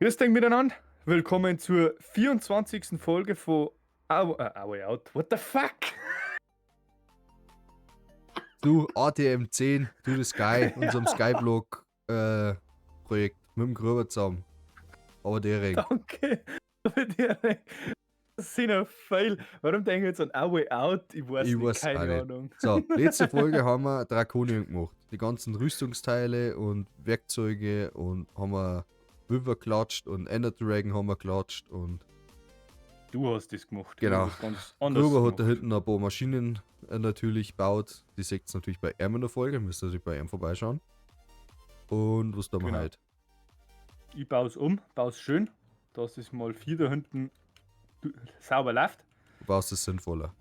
Grüß dich miteinander. Willkommen zur 24. Folge von A Way Out. What the fuck? Du, ATM 10, du the Sky, unserem Skyblock Projekt mit dem Gruber zusammen. Aber direkt. Danke. Aber direkt. Das sind ein Fail. Warum denke ich jetzt an A Way Out? Ich weiß Ich nicht, weiß keine auch nicht. Ahnung. So, letzte Folge haben wir Draconium gemacht. Die ganzen Rüstungsteile und Werkzeuge und haben wir Wyver geklatscht und Ender Dragon haben wir geklatscht und Du hast das gemacht. Ich Genau. hab das ganz anders Gruber hat da gemacht. hinten ein paar Maschinen natürlich gebaut. Die seht ihr natürlich bei ihm in der Folge. Müsst ihr natürlich bei ihm vorbeischauen. Und was tun wir Genau. heute? Ich baue es um, baue es schön, dass es mal 4 da hinten sauber läuft. Du baust es sinnvoller.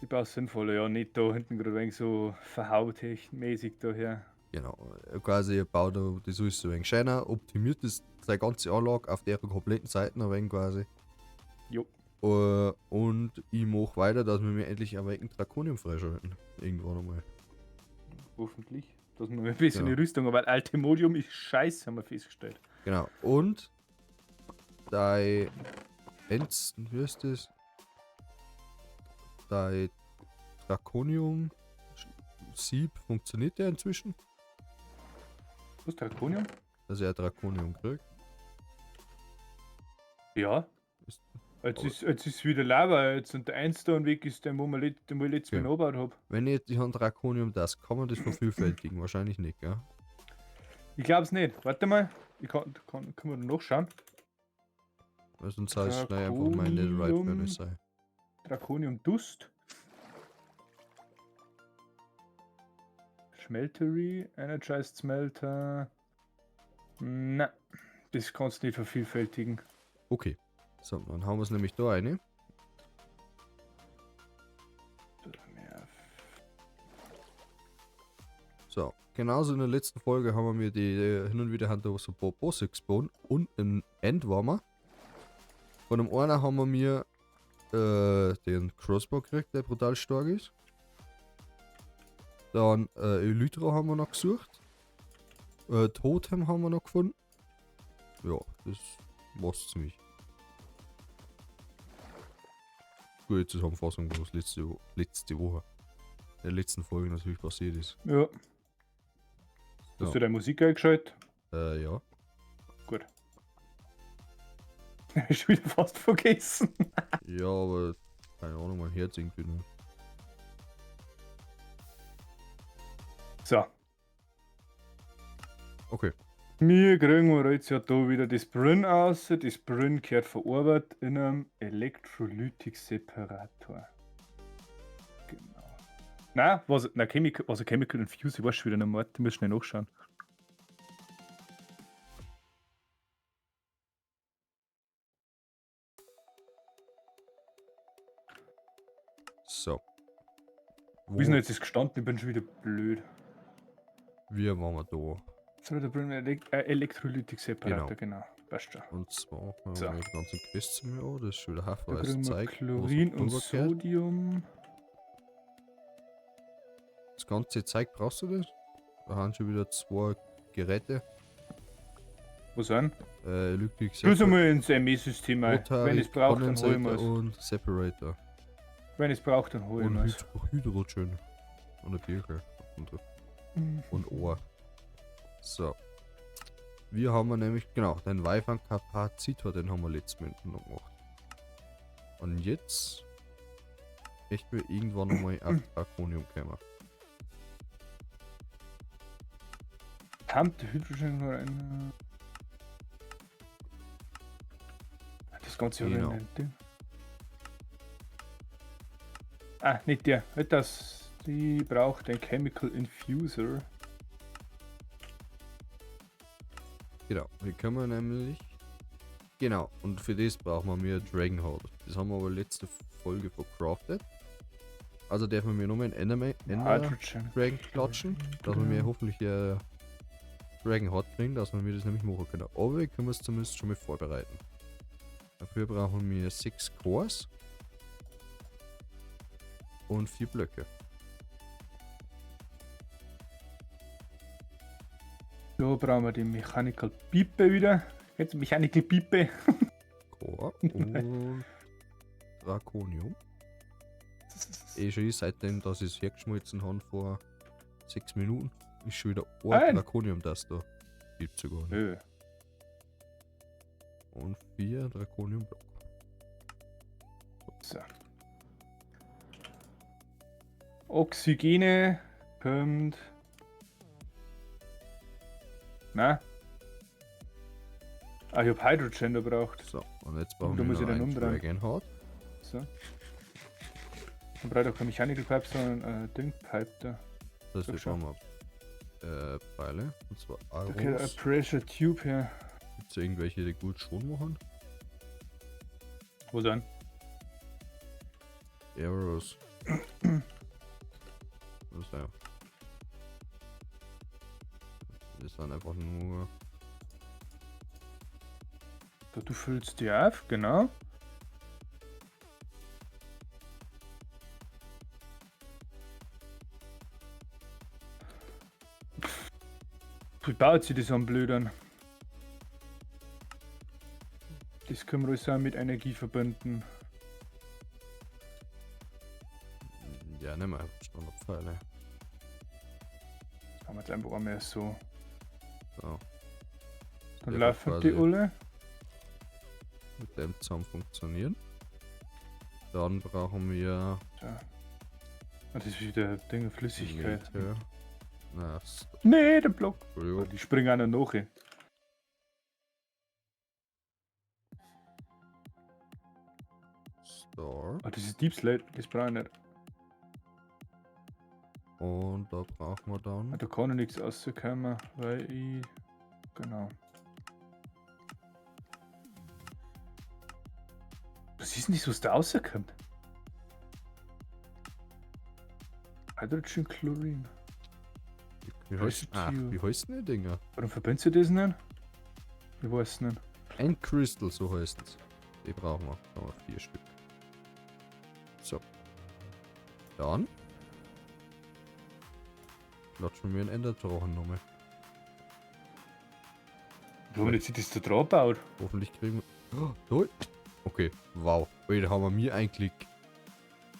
Ich baue es sinnvoller, ja, nicht da hinten gerade ein wenig so verhautmäßig daher. Genau, quasi ihr baut da das alles so ein wenig schöner, optimiert das, seine ganze Anlage auf der kompletten Seite ein wenig quasi. Jo. Und ich mach weiter, dass wir mir endlich ein wenig Draconium freischalten. Irgendwann einmal. Hoffentlich. Dass wir ein bisschen Ja. die Rüstung, aber Allthemodium ist scheiße, haben wir festgestellt. Genau. Und dein Ends, wie heißt das? Dein Draconium Sieb, funktioniert der inzwischen? Was, Draconium? Dass er Draconium kriegt. Ja. Ist Jetzt aber ist wieder Lava, jetzt und der Einstone weg ist, den, wo wir den wo ich letztes Mal Okay. angebaut hab. Wenn ich jetzt die Hand Draconium das, kann man das vervielfältigen? Wahrscheinlich nicht, gell? Ich glaub's nicht. Warte mal, können wir nachschauen? Weil sonst heißt es schnell einfach mein Netherite Furnace sein. Draconium Dust. Schmeltery, Energized Smelter. Na, das kannst du nicht vervielfältigen. Okay. So, dann hauen wir's nämlich da rein. So, genauso in der letzten Folge haben wir mir die hin und wieder haben da so ein paar Bosse gespawnt und einen Endwarmer. Von dem einen haben wir mir den Crossbow gekriegt, der brutal stark ist. Dann Elytra haben wir noch gesucht. Totem haben wir noch gefunden. Ja, das war's ziemlich. Gute Zusammenfassung, was letzte Woche in der letzten Folge natürlich passiert ist. Ja. Hast Ja. du deine Musik eingeschaltet? Ja. Gut. Schon wieder fast vergessen. Ja, aber keine Ahnung, mein Herz irgendwie nicht. So. Okay. Wir kriegen wir jetzt ja da wieder das Brünn aus. Das Brünn gehört verarbeitet in einem Electrolytic Separator. Genau. Nein, was, nein, Chemical, was ein Chemical Infuse, ich weiß schon wieder nicht mehr. Ich muss schnell nachschauen. So. Wo ist denn jetzt das gestanden? Ich bin schon wieder blöd. Wie waren wir da? So, der Brünn Electrolytic Separator, Genau. genau. Passt schon. Und zwar haben So. wir die ganzen Quests mir an, das ist schon wieder Da haufenweise kriegen wir Zeug, was Chlorin noch und drüber gehört. Sodium. Das ganze Zeug brauchst du das? Da haben schon wieder 2 Geräte. Was sind? Electric Plus Separator. einmal ins M E-System ein. Rotary, Wenn ich's brauch, dann hol ich Condensator mir's. Und Separator. Wenn ich's brauch, dann hol ich Und mir's. Hydrogen. Und eine Birke. Und Ohr. So. Wir haben nämlich, genau, den Weifang-Kapazitor, den haben wir letztes Mal noch gemacht. Und jetzt möchten wir irgendwann nochmal auf Draconium kommen. Pump Hydrogen rein. Das Ganze Genau. rein, Ding. Ah, nicht der. Halt das. Die braucht ein Chemical Infuser. Genau, hier können wir nämlich. Genau, und für das brauchen wir mehr Dragon Heart. Das haben wir aber letzte Folge vercraftet. Also dürfen wir mir nochmal einen Ender Hydrogen. Dragon klatschen, dass wir mir hoffentlich Dragon Heart kriegen, dass wir mir das nämlich machen können. Aber wir können es zumindest schon mal vorbereiten. Dafür brauchen wir 6 Cores und 4 Blöcke. Da brauchen wir die Mechanical Pipe wieder. Jetzt Mechanical Pipe. Core und Draconium. Eh schon seitdem, dass ich es hergeschmolzen habe vor 6 Minuten, ist schon wieder ein Draconium das da. Gibt's sogar nicht. Nö. Und 4 Draconium Block. So. Oxygene kommt. Na? Ah, ich hab Hydrogen da braucht. So, und jetzt brauchen Da wir muss ich noch dann einen umdrehen. Dragon Heart. So. Man braucht auch kein Mechanical Pipe, sondern Ding Pipe da. Das heißt, wir Sag schon. brauchen wir Pfeile. Und zwar Da gehört Arrows. ein Pressure Tube her. Gibt es irgendwelche, die gut schon machen? Wo denn? Arrows. Das ist ja. Das sind einfach nur. Da, du füllst die auf, genau. Wie baut sie das am Blödern? Das können wir alles auch mit Energie verbinden. Ja, nehmen wir einfach Standardpfeile. Das machen wir jetzt einfach einmal so. So, Dann Ja, laufen die quasi. alle. mit dem zusammen funktionieren. Dann brauchen wir. So. Ah, das ist wieder Dinge Flüssigkeit. Meter. Na, Nee, der Block. Entschuldigung. Die springen auch noch nach. ey. Star. Ah, das ist Deep Slate, das brauche ich nicht. Und da brauchen wir Ah, dann. da kann noch nichts rauskommen, weil ich. Genau. Was ist denn das, was da rauskommt? Hydrogen Chlorine. Wie heißt, ach, wie heißt denn die Dinger? Warum verbindest du das nicht? Ich weiß nicht. Ein Crystal, so heißt es. Die brauchen wir. Da haben wir 4 Stück. So. Dann. Klatschen wir einen Enderdrachen nochmal. Warum jetzt das da drauf baut? Hoffentlich kriegen wir. Oh, toll. Okay, wow. Ui, da haben wir mir einen Klick.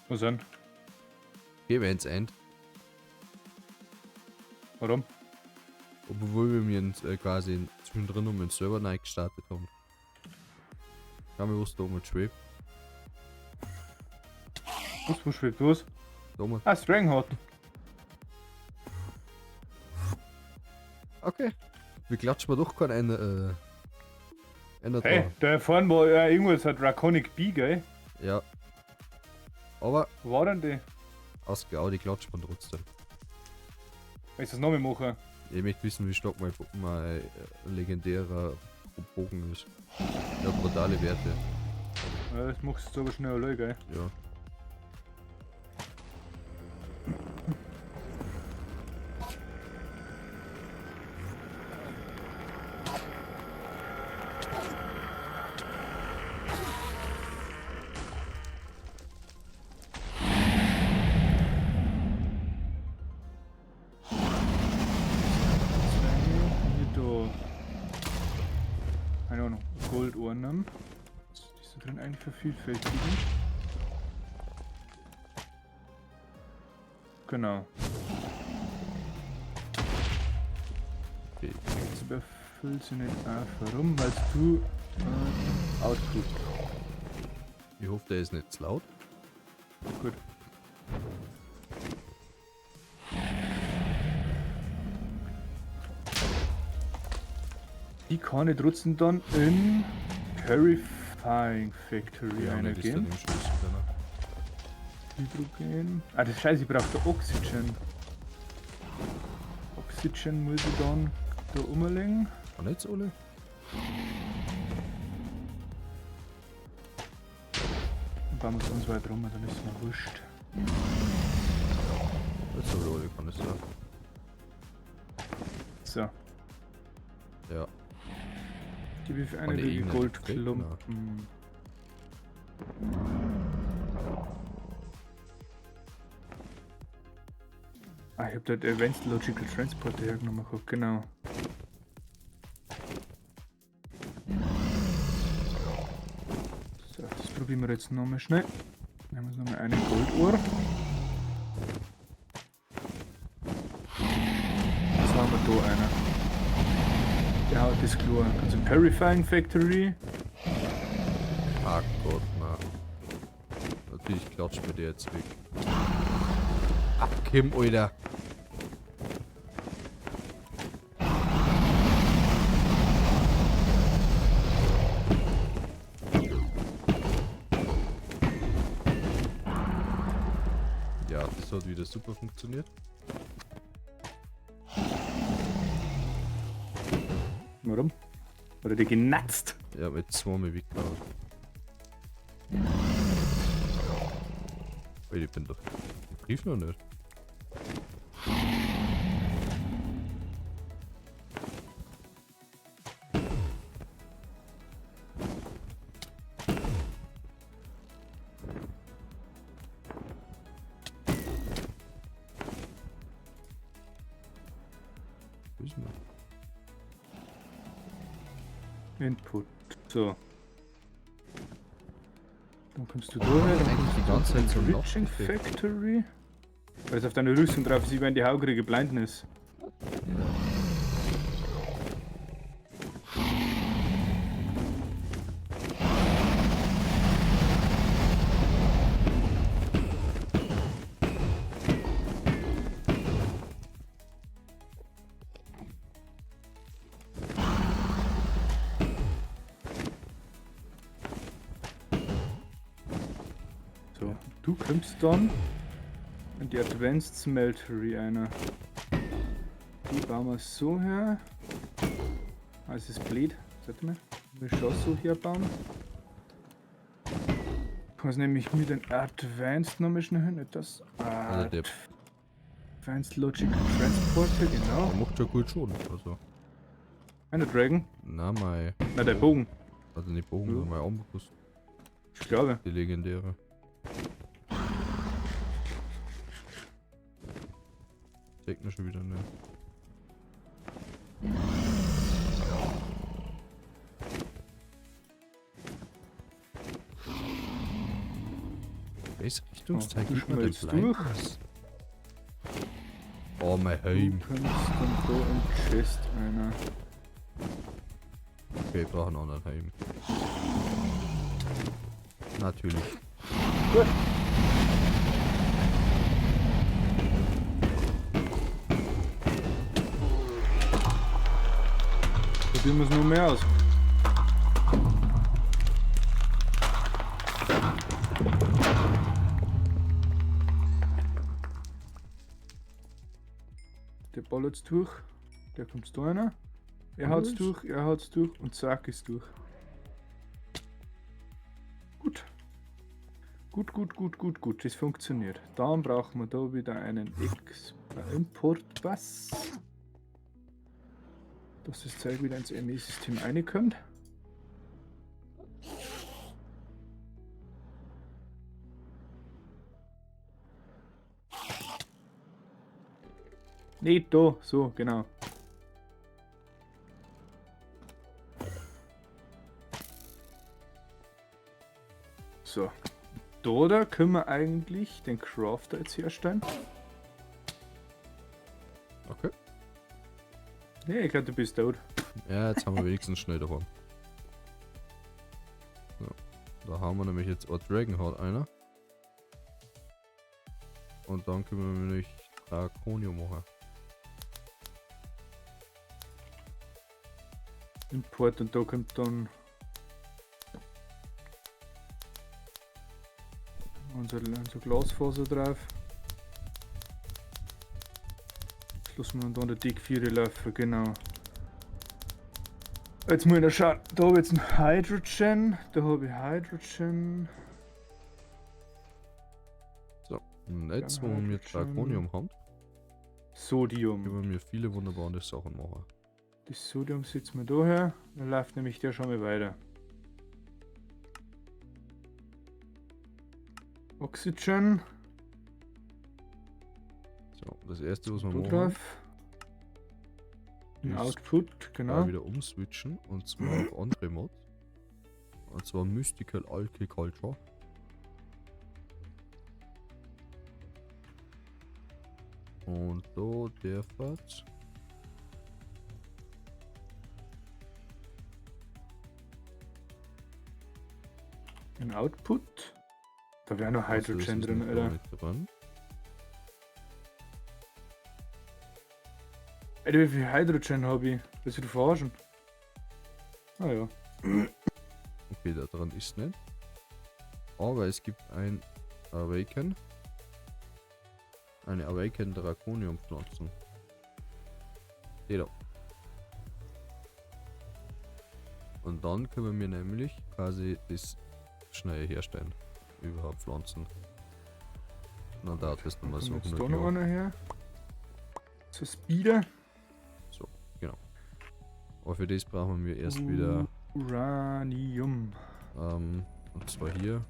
Was denn? Gehen wir ins End. Warum? Obwohl wir mir quasi zwischendrin um den Server neu gestartet haben. Schau mal, was da oben schwebt. Was, wo schwebt was? Da oben. Ah, Stranghold. Okay. Wir klatschen wir doch kein Ender. Enderdrachen. Hey, da vorne war ja irgendwas hat Draconic Bee, gell? Ja. Aber Wo war denn die? aus die klatscht man trotzdem. Willst du das nochmal machen? Ich möchte wissen, wie stark mein legendärer Bogen ist. Ja, brutale Werte. Ja, das machst du aber schnell allein, gell? Ja. Hier da. Keine Ahnung. Goldohren. Das ist da drin eigentlich vervielfältigen. Genau. Okay. Jetzt überfüllt sie nicht einfach rum, weil du Output. Ich hoffe, der ist nicht zu laut. Gut. Die kann ich trotzdem dann in Purifying Factory Ja, nicht, ist reingehen. dann im Schlüssel drin. Hydrogen. Ah, das Scheiße, ich brauche da Oxygen. Oxygen muss ich dann da umlegen. Kann jetzt alle? Dann bauen wir es uns weit rum, dann ist es mir wurscht. Jetzt habe ich alle, kann es sein. So, Ja. gebe ich für Kann eine ich Baby irgendeinen Goldklumpen. Ah, ich hab da den Advanced Logical Transporter hergenommen gehabt, genau. So, das probieren wir jetzt nochmal schnell. Nehmen wir uns nochmal eine Goldohr. Jetzt haben wir da einer. Der haut das Chlor. Also Purifying Factory. Ach Gott, na. Natürlich klatscht mir der jetzt weg. Ach, Kim, Alter. Ja, das hat wieder super funktioniert. Warum? Oder die genatzt? Ja, mit zweimal weggehauen. Alter, ich bin doch den Brief noch nicht. Wo ist denn der? Input. So. Dann kommst du da her, dann Eigentlich kommst die du ganze Zeit so ein Enriching Lacheffekt. Factory. Weil es auf deine Rüstung drauf ist, ich wenn die Haukriege Blindness. So, du kommst dann in die Advanced Smeltery einer. Die bauen wir so her. Ah, es ist blöd. Warte mal. Wir schon so herbauen. Kann es nämlich mit den Advanced nochmal schnell hin. Nicht das. Also der Advanced Logical Transporter, genau. Der macht schon gut schon. Also. Eine Dragon. Na, mein. Na, der Bogen. Also nicht Bogen, Ja. mein Armbrust. Ich glaube. Die legendäre. Zeigt mir schon wieder ne. Welches Richtungsteil Oh, du gibt mir denn schmelzt durch. Blindness? Oh, mein Helm. Du kommst dann da im Chest einer. Okay, ich brauche einen anderen Helm. Natürlich. Gut. Probieren wir es noch mehr aus. Der ballert's durch. Der kommt da einer. Er haut's Was? durch, er haut's durch und zack ist durch. Gut. Gut, gut, gut, gut, gut. Das funktioniert. Dann brauchen wir da wieder einen Import-Bus. Dass das Zeug wieder ins ME-System reinkommt. Nee, da, so, genau. So. Da können wir eigentlich den Crafter jetzt herstellen. Okay. Nee, ich glaube, du bist tot. Ja, jetzt haben wir wenigstens schnell daheim. So. Da haben wir nämlich jetzt auch Dragonheart einer. Und dann können wir nämlich Draconium machen. Import und da kommt dann unser Glasfaser drauf. Jetzt lassen wir dann da der Dick 4 laufen, genau. Jetzt muss ich noch schauen, da habe ich jetzt ein Hydrogen, da habe ich Hydrogen. So, und jetzt, wo Dann wir Hydrogen. Draconium haben, Sodium. können wir viele wunderbare Sachen machen. Das Sodium setzen wir da her, dann läuft nämlich der schon mal weiter. Oxygen. So, das erste, was wir Da machen, drauf. Ist Output, genau. genau. Wieder umswitchen und zwar auf andere Mod. Und zwar Mystical Alchemy. Und da der Fahrt. Ein Output. Da wäre noch Also, das Hydrogen ist drin, noch gar Alter. nicht dran. Alter, wie viel Hydrogen habe ich? Willst du verarschen? Ah ja. Okay, da dran ist nicht. Aber es gibt ein Awaken. Eine Awaken Draconium Pflanzen. Die da. Und dann können wir nämlich quasi das schnell herstellen. Überhaupt Pflanzen. Und dann dauert das nochmal so Kommt jetzt 100 da noch Jahre. einer her? Zur Speeder. So, genau. Aber für das brauchen wir erst wieder Uranium. Und zwar hier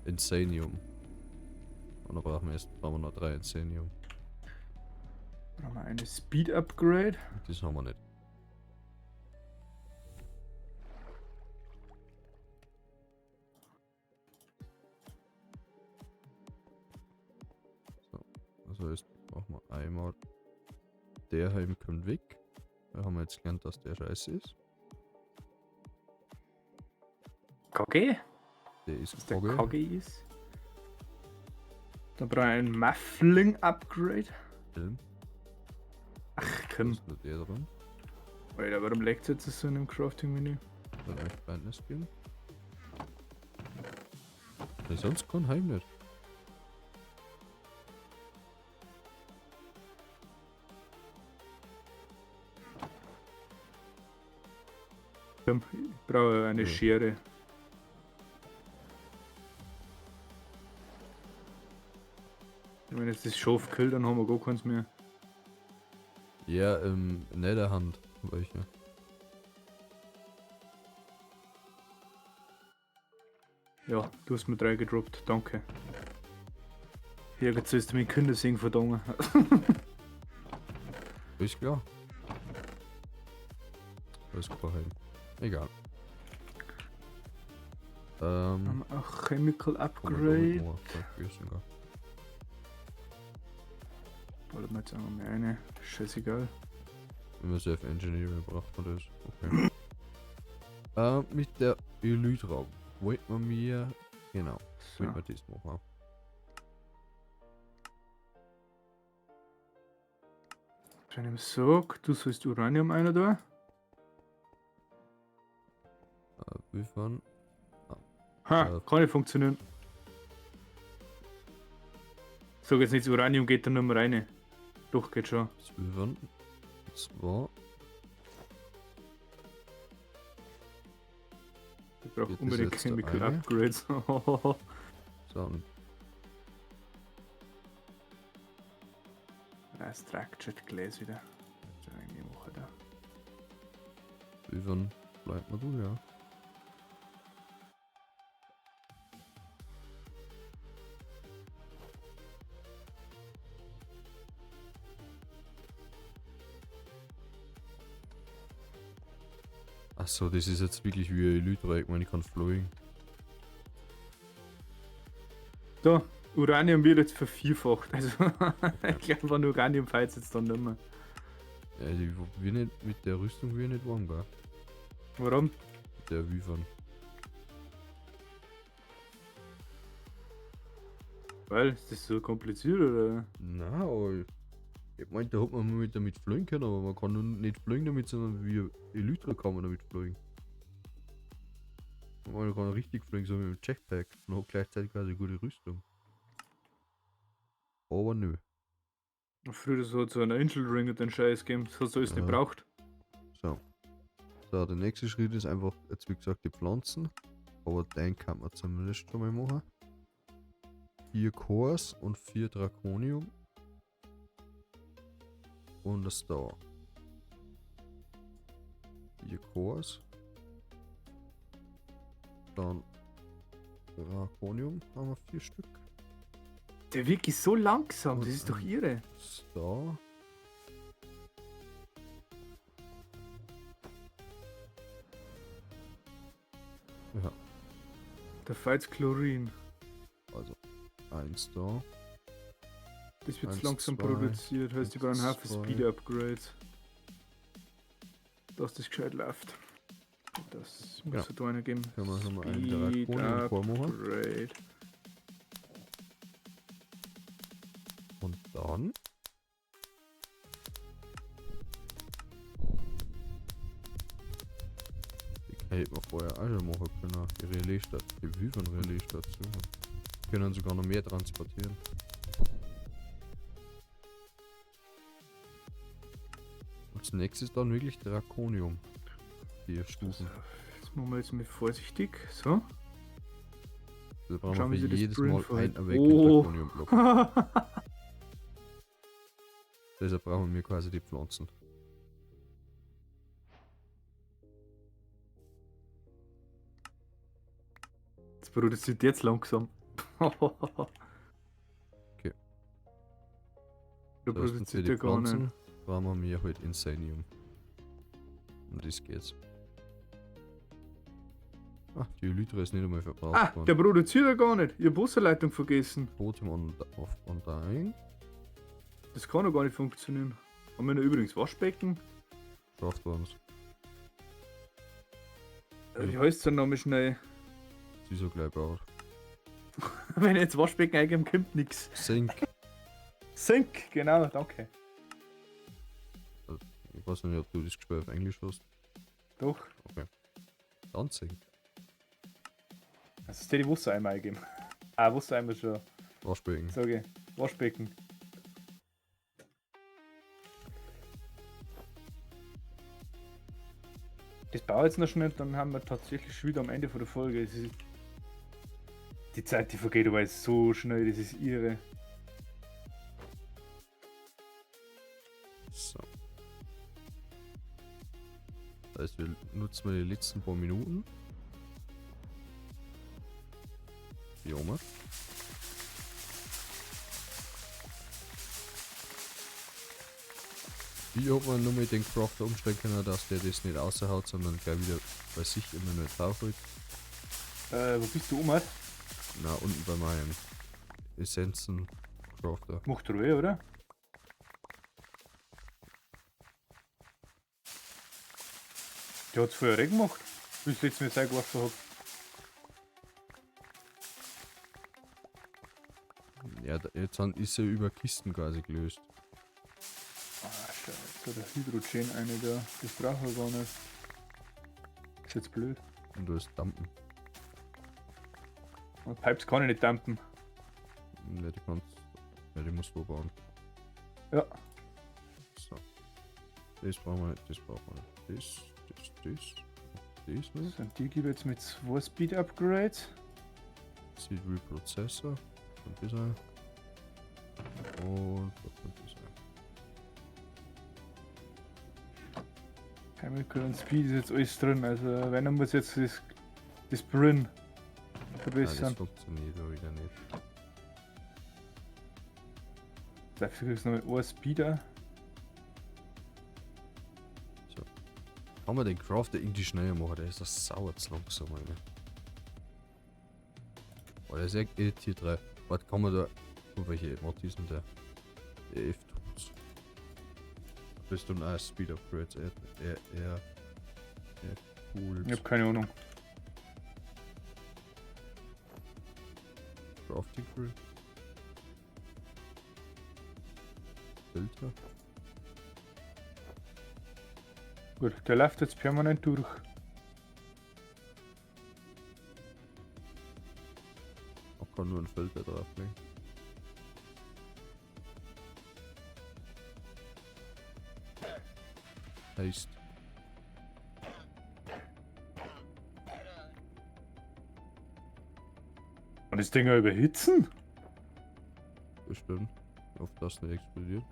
Insanium. Und da brauchen wir erst brauchen wir noch 3 Insanium. Brauchen wir eine Speed Upgrade. Das haben wir nicht. So, also jetzt brauchen wir einmal. Der Heim kommt weg. Da haben wir jetzt gelernt, dass der scheiße ist. Kogge? Der ist Dass der Kogge. Kogge ist. Dann brauche ich ein Muffling Upgrade. Helm. Ach komm. Ist nur der drin. Alter, warum leckt jetzt so in dem Crafting-Menü? Dann euch Brightness geben. Weil sonst kein Heim nicht. Komm, ich brauche eine Ja. Schere. Wenn jetzt das Schaf killt, dann haben wir gar keins mehr. Ja, Netherhand. Welche? Ja, du hast mir 3 gedroppt, danke. Hier, jetzt sollst du mich Kinder singen, verdammt. Ist klar. Ist klar. Egal. Haben wir auch Chemical Kann man Upgrade. damit machen, vielleicht sogar. Ballern wir jetzt einfach mal eine. Scheißegal. Immersive Engineering braucht man das. Okay. Mit der Elytra wollten wir mir. Genau, So. wollten wir das machen. Wenn ich sag, du sollst Uranium einer da. Wie fahren? Ha, kann nicht funktionieren. Sag jetzt nicht, Uranium geht da nur mehr rein. Doch, geht schon. 12, 2. Ich brauche Geht das unbedingt jetzt da Chemical rein? Upgrades. So, und Structured Glass wieder. So, eine Woche da. Übern bleibt man du, ja. Achso, das ist jetzt wirklich wie Elytra, ich meine, ich kann fliegen. Da, Uranium wird jetzt vervierfacht. Also, ich glaube, an Uranium fällt jetzt dann nicht mehr. Ja, die will nicht, mit der Rüstung will ich nicht warm, gell? Warum? Mit der Wyvern. Weil, ist das so kompliziert oder? Na, aber ich meine, da hat man mal mit damit fliegen können, aber man kann nur nicht fliegen damit, sondern wie Elytra kann man damit fliegen. Man kann richtig fliegen, so mit dem Jetpack und hat gleichzeitig quasi gute Rüstung. Aber nö. Früher so hat so einen Angel Ring und den Scheiß gegeben, das hast du alles nicht Ja. braucht. So. So, der nächste Schritt ist einfach, jetzt wie gesagt, die Pflanzen. Aber den kann man zumindest schon mal machen. 4 Cores und 4 Draconium. Und das da. 4 Cores. Dann Draconium haben wir 4 Stück. Der Weg ist so langsam, das ist doch irre. Star. Ja. Da fällt Chlorin. Also, eins da. Das wird Eins, langsam zwei, produziert, heißt, die brauchen eins, Haufen zwei. Speed Upgrades. Dass das gescheit läuft. Das muss Ja. es da einer geben. Können wir schon mal einen Speed Draconium Core machen. Upgrade. Und dann. Die hätten wir vorher auch schon machen können. Die Relaisstation, die Wyvern-Relaisstation. Können sogar noch mehr transportieren. Als nächstes dann wirklich Draconium. Die Stufen. Jetzt machen wir jetzt mal vorsichtig. So. Da brauchen Schauen, wir wie für sich das jedes Bryn Mal ein verhält. Awakened Oh. Draconium-Block. Deshalb brauchen wir quasi die Pflanzen. Jetzt produziert jetzt langsam. Okay. Du Das heißt, und für produziert die ja gar nicht. Pflanzen brauchen wir halt Insanium. Und das geht's. Ah, die Elytra ist nicht einmal verbraucht Ah, worden. der produziert ja gar nicht. Ich hab Wasserleitung vergessen. Totem on, auf Undying. Das kann doch gar nicht funktionieren. Haben wir noch übrigens Waschbecken? Craft Ones. Wie heißt der Name schnell? Sie so gleich baut. Wenn ich jetzt Waschbecken eingeben, kommt nix. Sink. Sink, genau, danke. Ich weiß nicht, ob du das Gespräch auf Englisch hast. Doch. Dann Sink. Also, das hätte ich Wassereimer eingeben. Ah, Wassereimer schon. Waschbecken. Sage ich. Waschbecken. Das baue ich jetzt noch schnell, dann haben wir tatsächlich schon wieder am Ende von der Folge. Es ist die Zeit, die vergeht aber ist so schnell, das ist irre. So. Das heißt, wir nutzen mal die letzten paar Minuten. Die Oma. Wie hat man nur mit den Crafter umstellen können, dass der das nicht außerhaut, sondern gleich wieder bei sich immer nur drauf holt? Wo bist du, Omar? Na, unten bei meinem Essenzen Crafter. Macht Ruhe, oder? Der hat's vorher eh gemacht, wie ich das letzte Mal Zeit geworfen hab. Ja, jetzt ist er über Kisten quasi gelöst. Ah, scheiße, der Hydrogen eine da. Das brauche ich gar nicht. Ist jetzt blöd. Und du hast Dampen. Und Pipes kann ich nicht dumpen. Ja, die kannst. Ja, die musst du bauen. Ja. So. Das brauchen wir nicht, das brauchen wir nicht. Das, das, das, das nicht. So, und die gebe ich jetzt mit 2 Speed Upgrades. Seed Reprocessor. Kommt das ein. Und da kommt das ein. Chemical und Speed ist jetzt alles drin. Also, wenn, dann muss jetzt das Bryn Nein, das verbessern. funktioniert auch wieder nicht. Dafür kriegst du noch mit ein Speeder. Kann man den Crafter irgendwie schneller machen? Der ist das sauer zu langsam, Alter. Oh, der ist ja eh Tier 3. Warte, kann man da. Oh, welche Mod ist denn der? Der F-Tools. Bist du ein Speed Upgrades? R, R, Tools. Ich hab keine Ahnung. Crafting Grid. Filter. Gut, der läuft jetzt permanent durch. Man kann nur einen Filter drauflegen. Heißt. Und das Ding überhitzen? Bestimmt. Auf das nicht explodiert.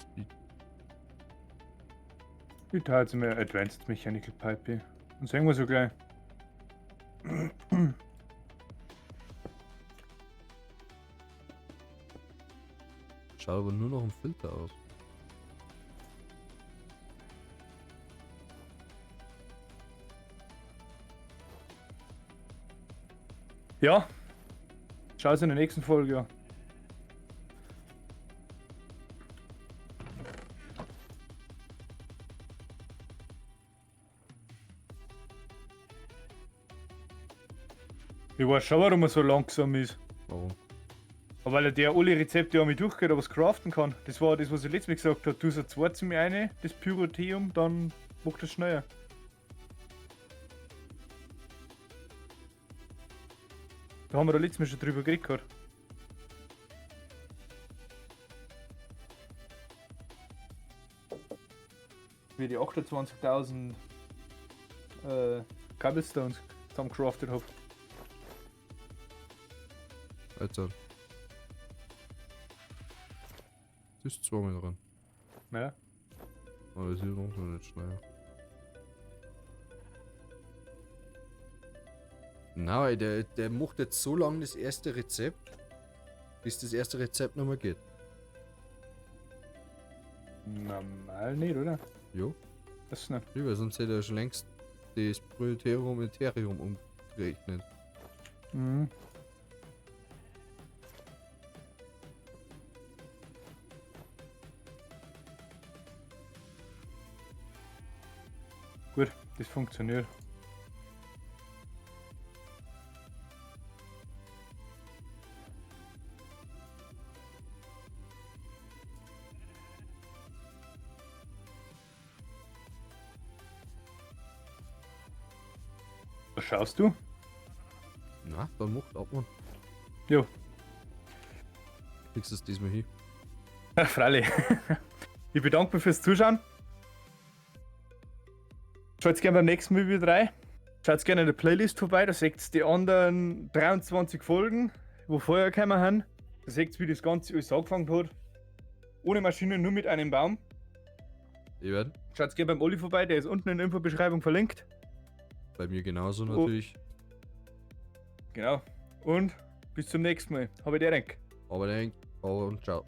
Speed. Ich teile jetzt mal Advanced Mechanical Pipe. Und sehen wir so gleich. Schaut aber nur noch im Filter aus. Ja. Schaut in der nächsten Folge an. Ich weiß schon, warum er so langsam ist. Warum? Aber weil er der alle Rezepte einmal durchgeht, aber es craften kann. Das war das, was ich letztes Mal gesagt habe. Du so zweites Mal eine, das Pyrotheum, dann macht das schneller. Da haben wir da letztes Mal schon drüber geredet gehabt. Wie die 28.000 Cobblestones zusammengecraftet habe. Also. Das ist zweimal dran. Ja. Aber das ist noch nicht schneller. Nein, der macht jetzt so lange das erste Rezept, bis das erste Rezept nicht mehr geht. Normal nicht, oder? Jo. Das ist nicht. Ja, weil sonst hätte er schon längst das Proleterium in Ethereum umgerechnet. Mhm. Gut, das funktioniert. Was schaust du? Na, dann macht ab, Mann. Jo. Kriegst du es diesmal hin? Ja, freilich. Ich bedanke mich fürs Zuschauen. Schaut gerne beim nächsten Mal wieder rein. Schaut gerne in der Playlist vorbei, da seht ihr die anderen 23 Folgen, wo vorher gekommen sind. Da seht ihr, wie das Ganze alles angefangen hat. Ohne Maschine, nur mit einem Baum. Eben. Schaut gerne beim Olli vorbei, der ist unten in der Infobeschreibung verlinkt. Bei mir genauso natürlich. Genau. Und bis zum nächsten Mal. Habe ich dir. Aber denk, und ciao.